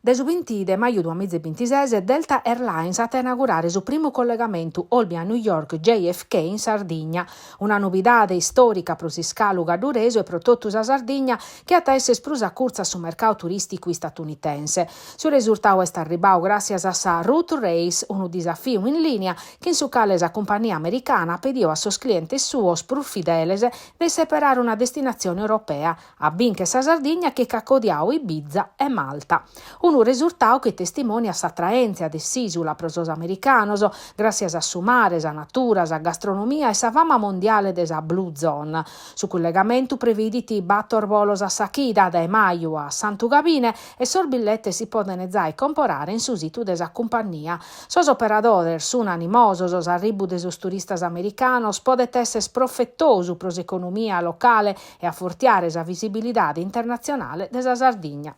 Dae su binti de maju duamiza e bintises Delta Airlines at a inaugurare su primu collegamentu Olbia-New York JFK in Sardigna, una novidade istòrica pro s'iscalu gadduresu e pro totu sa Sardigna chi at a èssere prus a curtzu a su mercadu turìsticu istatunitense. Su resurtadu est arribadu gràssias a sa Route Race, unu disafiu in lìnia chin su cale sa cumpannia americana at pedidu a sos clientes suos prus fideles de isseperare una destinatzione europea, A bincher sa Sardigna chi ch'at codiadu Ibiza e Malta. Unu resurtadu chi testimòniat s'atraèntzia de s'ìsula pro sos americanos, gràssias a su mare, sa natura, sa gastronomia e sa fama mondiale de sa Blue Zone. Su cullegamentu previdit bator bolos a sa chida, dae maju a Santu Gabine, e sos billetes si podent zai comporare in su situ de sa cumpannia. Sos operadores sun animosos, s'arribu de sos turistas americanos podet èssere profetosu pro s'economia locale e afortiare sa visibilidade internatzionale de sa Sardigna.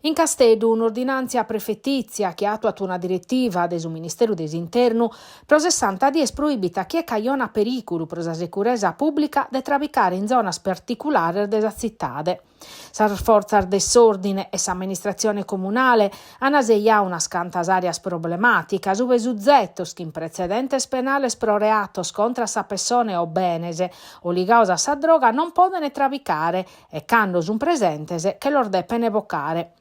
In Casteddu un'ordinàntzia prefetìtzia chi àtuat una diretiva de su Ministeru de s'Internu pro sessanta dies proibit a chie cajonat perìculu pro sa securesa pùblica de trabicare in zonas particulares de sa tzitade. Sas fortzas de s'òrdine e s'amministratzione comunale ant sejadu unas cantas àreas problemàticas ue suzetos chin pretzedentes penales pro reatos contra a sa pessone o benes o ligados a sa droga non podent trabicare e cando sunt presentes che los depent bocare.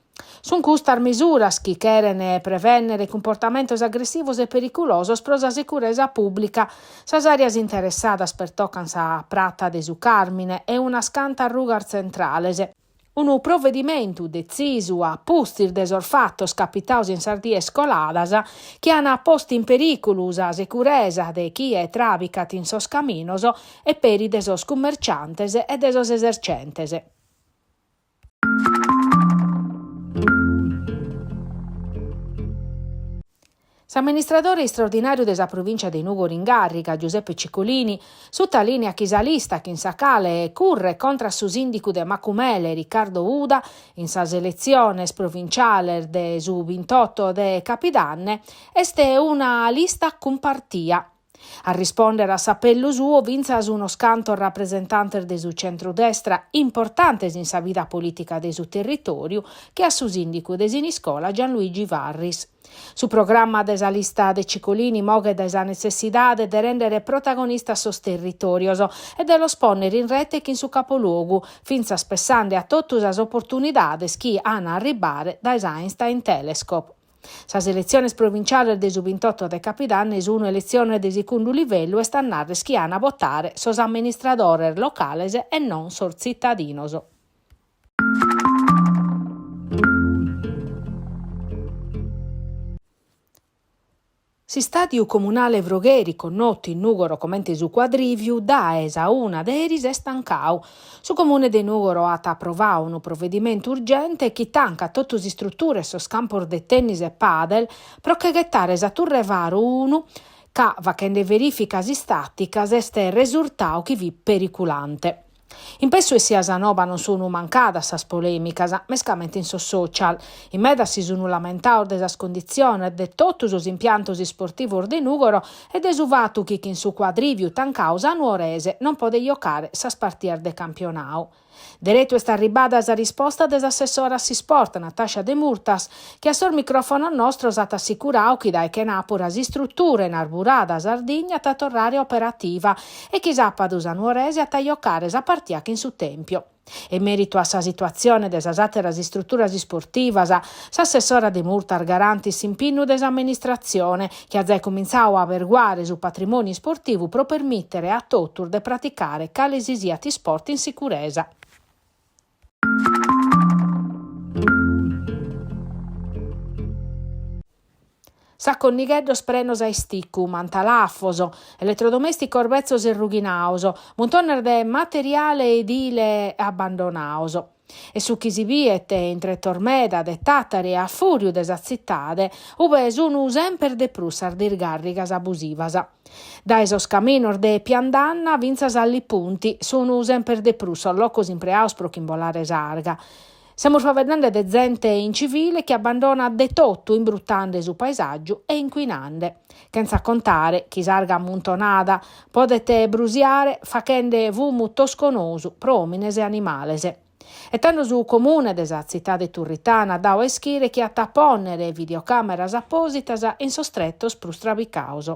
Sunt custas misuras chi cherent prevènnere cumportamentos agressivos e periculosos pro sa sicuresa pùblica. Sas àreas interessadas pertocant sa prata de su Càrmine e unas cantas rugas tzentrales. Unu provedimentu detzisu a pustis de sos fatos capitados in sas dies coladas chi ant postu in perìculu sa sicuresa de chie tràbicat in sos caminos e peri de sos cummerciantes e de sos esercentes. S'amministradore istraordinàriu de sa provìncia de Nùgoro in càrriga, Giuseppe Cicolini, sutalìniat chi sa lista chin sa cale curret contra a su sìndicu de Macumele, Riccardo Uda, in sas eletziones provinciales de su bintoto de capidanne, est una lista cumpartia. A rispòndere a s'apellu suo fintzas unos cantos rapresentantes de su centrudestra importantes in sa vida polìtica de su territòriu, che a su sìndicu de Siniscola Gianluigi Farris. Su programma de sa lista de Cicolini moghet dae sa netzessidade de rèndere protagonistas sos territòrios e de los pònnere in rete chin su capoluogu, fintzas pessende a totu sas oportunidades chi an a arribbare dae s'Einstein Telescope. Sas eletziones provinciales de su bintoto de capidanne sun eletziones de segundu livellu est a narrer chi an a votare sos amministradores locales e non sos tzitadinos. S'istàdiu comunale Frogheri, connotu in Nùgoro comente su Cuadrìviu, dae sa una de eris est tancadu. Su Comune de Nùgoro at aprovadu unu provedimentu urgente chi tancat totu s'istrutura e sos campos de tennis e padel pro che ghetare sa Turre Faru unu ca, faghende verìficas istàticas, est resurtadu chi fit periculante. In pessu essia sa noba non sunu mancadas sas polèmicas, mescamente in sos social. In medas si sunu lamentados de sas conditziones de totu sos impiantos isportivos de Nùgoro e de su fatu chi chin su cuadrìviu tancadu sa Nuorese non podet jocare sas partias de campionadu. Deretu est arribbada sa risposta de s'assessora a s'isport, Natascia Demurtas, chi a sos micròfonos nostros at assicuradu chi dae chenàpura s'istrutura in arburada Sardigna at a torrare operativa e chi sàpadu sa Nuorese at a jocare sa partia chin su Tempio. In mèritu a sa situatzione de sas àteras istruturas isportivas, s'assessora Demurtas garantit s'impinnu de s'amministratzione, chi at giai cumintzadu a averguare su patrimòniu isportivu pro permìtere a totus de praticare cale si siat isport in sicuresa. Sacos nigheddos prenos a isticu, mantalafos, eletrodomèsticos betzos e rughinados, muntones de materiale edile abbandonados. Est su chi si biet in tretos meda de Tàtari e a fùriu de sa tzitade, ue sun semper de prus sas disgàrrigas abusivas. Dae sos caminos de Piandanna fintzas a Li Punti sun semper de prus sos locos impreados pro ch'imbolare s'arga. Semus faeddende de zente incivile chi abbandonat de totu imbrutende su paesàgiu e incuinende. Chentza contare chi s'arga ammuntonada podet brusiare faghende fumu tosconosu pro òmines e animales. E tando su Comune de sa tzitade turritana at dadu a ischire chi at a pònnere videocàmeras apòsitas in sos tretos prus trabicados.